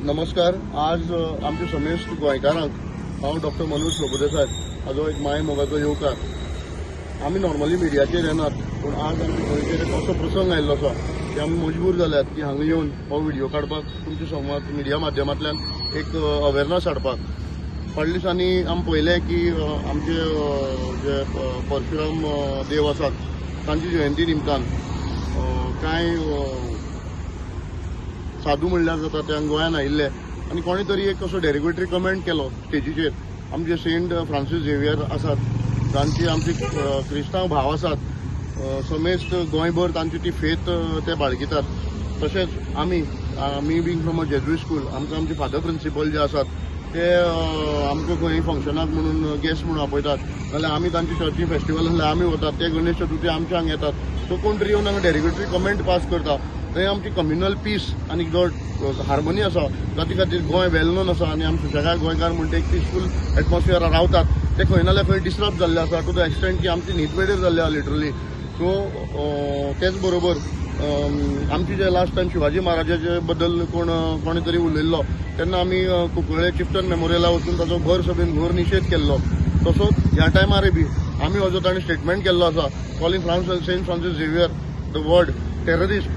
नमस्कार. आज आमच्या समेस्त गोंयकारांक हांव डॉक्टर मनोज प्रभुदेसाय हाजो एक माय मोगाचो येवकार. आमी नॉर्मली मिडियाचेर येनात, पूण आज आमच्या गोंयचेर एक असो प्रसंग आयिल्लो आसा की आमी मजबूर जाल्यात की हांगा येवन हो व्हिडिओ काडपाक, तुमचे संवाद मिडिया माध्यमांतल्यान एक अवेरनस हाडपाक. फाटल्या दिसांनी आमी पळयलें की आमचे जे परशुराम देव आसात, तांची जयंती निमतान कांय साधू म्हणल्यार जाता ते हांगा गोंयान आयिल्ले आनी कोणे तरी एक असो डेरिगेटरी कमेंट केलो स्टेजीचेर. आमचे सेंट फ्रांसीस झेवियर आसात, जांची आमचे क्रिस्तांव भाव आसात, समेस्त गोंयभर तांची ती फेथ ते बाळगितात. तशेंच आमी आमी being from a Jesuit school, आमकां आमचे फादर प्रिंसिपल जे आसात ते आमकां खंय फंक्शनाक म्हणून गेस्ट म्हणून आपयतात, नाल्यार आमी तांची चर्ची फेस्टिवल आसल्यार आमी वतात, ते गणेश चतुर्थी आमच्या हांगा येतात. सो कोण तरी येवन हांगा डेरिगेटरी कमेंट पास करता, थंय आमची कम्युनल पीस आनी जो हार्मनी आसा, ताचे खातीर गोंय वेल नोन आसा आनी आमी सुशेगाद गोंयकार म्हणटा एक पिसफूल एटमॉस्फियरार रावतात, ते खंय ना जाल्यार खंय डिस्टर्ब जाल्ले आसा, टू the extent की आमची न्हीद वेळेर जाल्ली आसा लिटरली. सो तेच बरोबर आमची जे लास्ट टायम शिवाजी महाराजाचे बद्दल कोणे तरी उलयल्लो तेन्ना आमी कुंकळे चिफ्टन मेमोरियला वचून ताचो भर सभेन घोर निशेध केल्लो. तसोच ह्या टायमारय बी आमी हो जो ताणें स्टेटमेंट केल्लो आसा, calling Saint Francis Xavier the word terrorist,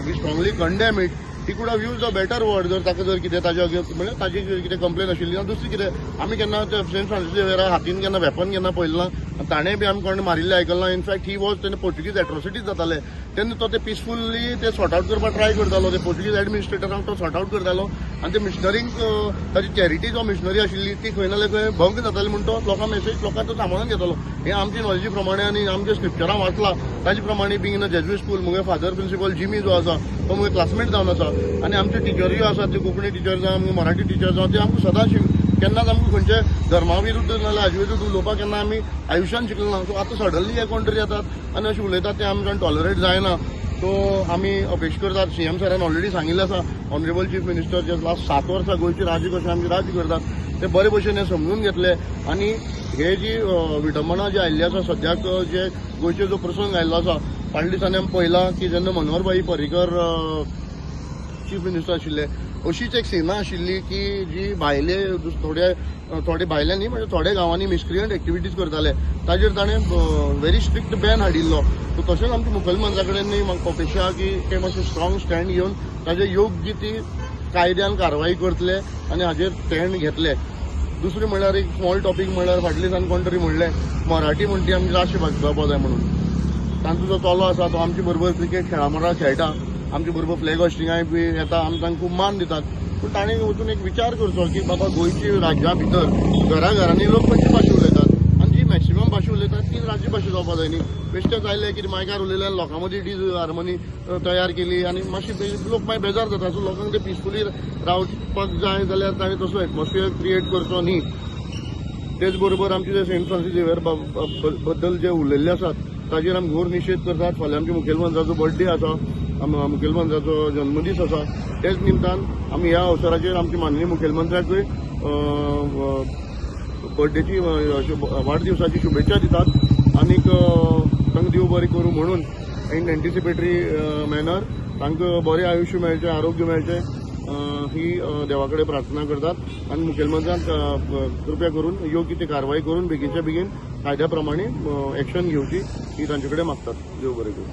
we strongly condemn it. He could have used a better word. जर ताका जर कितें ताजे अगेन्स्ट, म्हणजे ताजी कितें कंप्लेन आशिल्ली ना दुसरी कितें, आमी केन्ना ते सेंट फ्रांसीस झेवियरा हातीन केन्ना वेपन केन्ना पळयलें ना आनी ताणें बी आमी कोणें मारिल्लें आयकलें ना. इनफॅक्ट he was, तेन्ना पोर्चुगीज एट्रोसिटीज जाताले तेन्ना तो ते पिसफुली ते सॉर्ट आउट करपाक ट्राय करतालो. ते पोर्चुगीज एडमिनिस्ट्रेटरांक तो सॉर्ट आउट करतालो आनी ते मिशनरींक, ताजी चॅरिटी जो मिशनरी आशिल्ली ती खंय ना जाल्यार खंय भंग जाताली म्हूण तो लोकांक मेसेज, लोकांक तो सांबाळून घेतालो. हें आमची नॉलेजी प्रमाणे आनी आमच्या स्क्रिप्चरां वाचला ताजे प्रमाणे. Being in a Jesuit school, मुगे फादर प्रिंसिपल जिमी जो आसा तो मुगे क्लासमेट जावन आसा आनी आमचे टिचरीय आसात, ते कोंकणी टिचर जावं, आमगे मराठी टिचर जावं, ते आमकां सदां केन्नाच आमकां खंयचे धर्मा विरुद्ध नाल्यार हाजे विरुद्ध उलोवपाक केन्ना आमी आयुश्यान शिकले ना. सो आतां सडनली हे कोण तरी येतात आनी अशें उलयतात, ते आमकां टॉलरेट जायना. सो आमी अपेक्षा करतात, सीएम सरान ऑलरेडी सांगिल्लें आसा, ऑनरेबल चीफ मिनिस्टर जे लास्ट 7 वर्सां गोंयची राज्य कशें आमची राज्य करतात, ते बरे भशेन हे समजून घेतले आनी हे जी विटंबना जी आयिल्ली आसा सद्याक, जे गोंयचेर जो प्रसंग आयिल्लो आसा, फाटल्या दिसांनी आमी पळयलां की जेन्ना मनोहरभाई पर्रीकर चीफ मिनिस्टर आशिल्ले, अशीच एक सेना आशिल्ली की जी भायले थोडे थोडे भायले न्ही, म्हणजे थोड्या गांवांनी मिसक्रियंट एक्टिविटीज करताले, ताजेर ताणें व्हेरी स्ट्रिक्ट बॅन हाडिल्लो. सो तशेंच आमच्या मुखेलमंत्र्या कडेन न्ही म्हाका अपेक्षा आहा की ते मातशें स्ट्रॉंग स्टँड घेवन ताजेर योग्य ती कायद्यान कारवाई करतले आनी हाजेर स्टँड घेतले. दुसरें म्हणल्यार एक स्मॉल टॉपीक म्हणल्यार फाटल्या दिसान कोण तरी म्हणलें मराठी म्हणटी ती आमची राष्ट्रभाशा जावपा जाय म्हणून. तांचो जो चलो आसा तो आमचे बरोबर क्रिकेट खेळा मळार खेळटा, आमचे बरोबर फ्लॅग होस्टिंगाय बी येता, आमी तांकां खूब मान दितात. पूण ताणें वचून एक विचार करचो की बाबा, गोंयची राज्या भितर घरा घरांनी लोक खंयची भाशा उलयतात आनी जी मॅक्सिमम भाशा उलयतात ती राज्यभाशा जावपा जाय न्ही. बेश्टेच आयले की मायकार उलयल्यान लोकां मदीं डिसहार्मनी तयार केली आनी मातशी लोक मागीर बेजार जाता. सो लोकांक ते पिसफुली रावपाक जाय जाल्यार ताणें तसो एटमॉस्फियर क्रिएट करचो न्ही. तेच बरोबर आमचे जे सेंट फ्रांसीस झेवियर बद्दल जे उलयल्ले आसात ताजेर आमी घोर निशेध करतात. फाल्यां आमच्या मुखेलमंत्र्याचो बर्थडे आसा, मुखेलमंत्र्याचो जन्मदीस आसा. तेच निमतान आमी ह्या अवसराचेर आमच्या माननीय मुखेलमंत्र्याकूय बर्थडेची, वाडदिवसाची शुभेच्छा दितात आनीक तांकां देव बरें करूं म्हणून इन एंटिसिपेटरी मॅनर तांकां बरें आयुश्य मेळचें, आरोग्य मेळचें ही देवा कडेन प्रार्थना करतात आनी मुखेलमंत्र्यान कृपया करून योग्य ती कारवाई करून बेगीनच्या बेगीन कायद्या प्रमाणे एक्शन घेवची ही तांचे कडेन मागतात. देव बरें करूं.